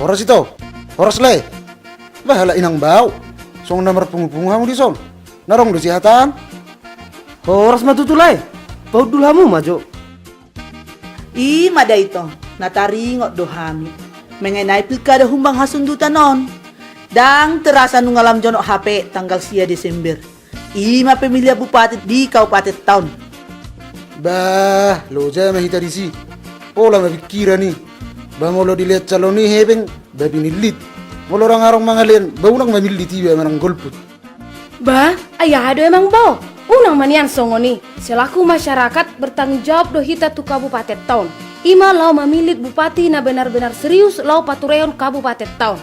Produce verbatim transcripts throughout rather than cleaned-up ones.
Horas ito. Horas lae. Bah, halak inang bao. Songon na marpungupungu hamu dison. Na adong do sihataan. Horas ma tutu lae. Pahundul hamu ma jo. I ma da ito, na taringot do hami mengenai pilkada humbang hasundutan on. Ndang terasa nunga lam jonok hape tanggal sia Desember. I ma pemilihan bupati di kabupaten ta on. Bah, loja ma hita disi. Pola ma pingkiran i. Bah, molo dilehon calon i hepeng, bah pinillit. Molo ndang adong mangalehon, bah unang ma millit iba manang golput. Bah, ai aha do amang bao? Unang ma nian songon i. Selaku masyarakat bertanggung jawab do hita tu kabupaten ta on. I ma laho mamillit bupati na benar-benar serius laho paturehon kabupaten ta on.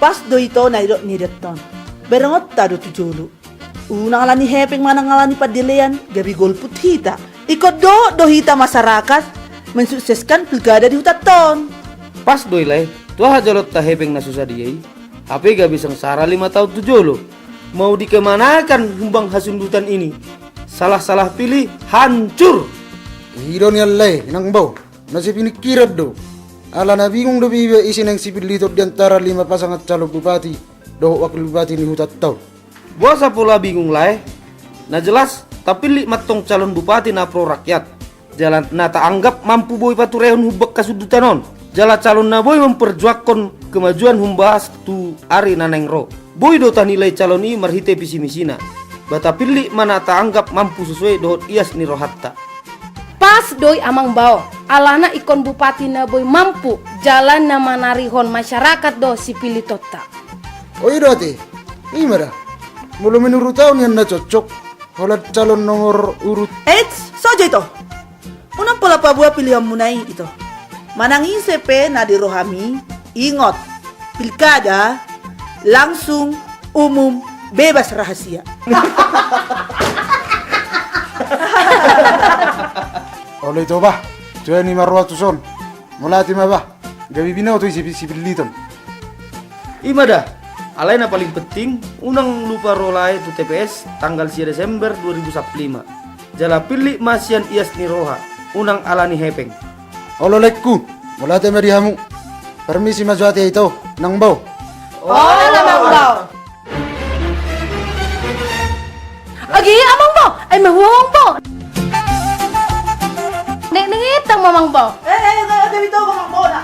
Pas do ito na nidok ni Daton. Berengonta do tu jolo. Unang ala ni hepeng manang ala ni pandelean, gabe golput hita. Ingkon dohot do hita masyarakat mensukseskan pilkada di hutanta on. Pas do i lae, tu aha jaloonta hepeng na so sadia i? Hape gabe sengsara lima taon tu jolo. Mau dikemanakan humbang hasundutan ini? Salah-salah pilih, hancur! I do nian lae, inang bao. Na sai piningkiran do. Alana bingung dope iba ise naeng sipilliton di antara lima pasangan calon bupati dohot wakil bupati ni hutanta on. Boasa pola bingung lae? Na jelas, tapillit ma antong calon bupati na pro rakyat. Jala na taanggap mampu boi paturehon humbang hasundutan on. Jala calon na boi memperjuangkon kemajuan humbas tu ari na naeng ro. Boi do tanilai calon i marhite visi misina. Bah, tapillit ma na taanggap mampu sesuai dohot ias ni rohanta. Pas do i amang bao, alana ingkon bupati na boi mampu, jala na manarihon masyarakat do sipillitonta. O, i do ate. I ma da. Molo menurut au nian na cocok, holan calon nomor urut. Eits, so jo ito. Unang pola paboa pilihonmuna i ito. Manang ise pe na di rohami, ingot. Pilkada, langsung, umum, bebas rahasia. Olo ito bah, tuan i ma roha tuson. Mauliate ma bah, gabe binoto i sipi-, sipilliton. I ma da, alai na paling penting, unang lupa ro lae tu T P S tanggal sia Desember dua ribu sampulu lima. Jala pillit ma sian ias ni roha, unang ala ni hepeng. Olo laengku, mauliate ma di hamu. Permisi ma jo ate ito, inang bao. Olo amang bao. Agi amang bao, ai ma huang bao. Nek ning itang ma amang bao. Eh, eh, eh, eh, ito amang bao na.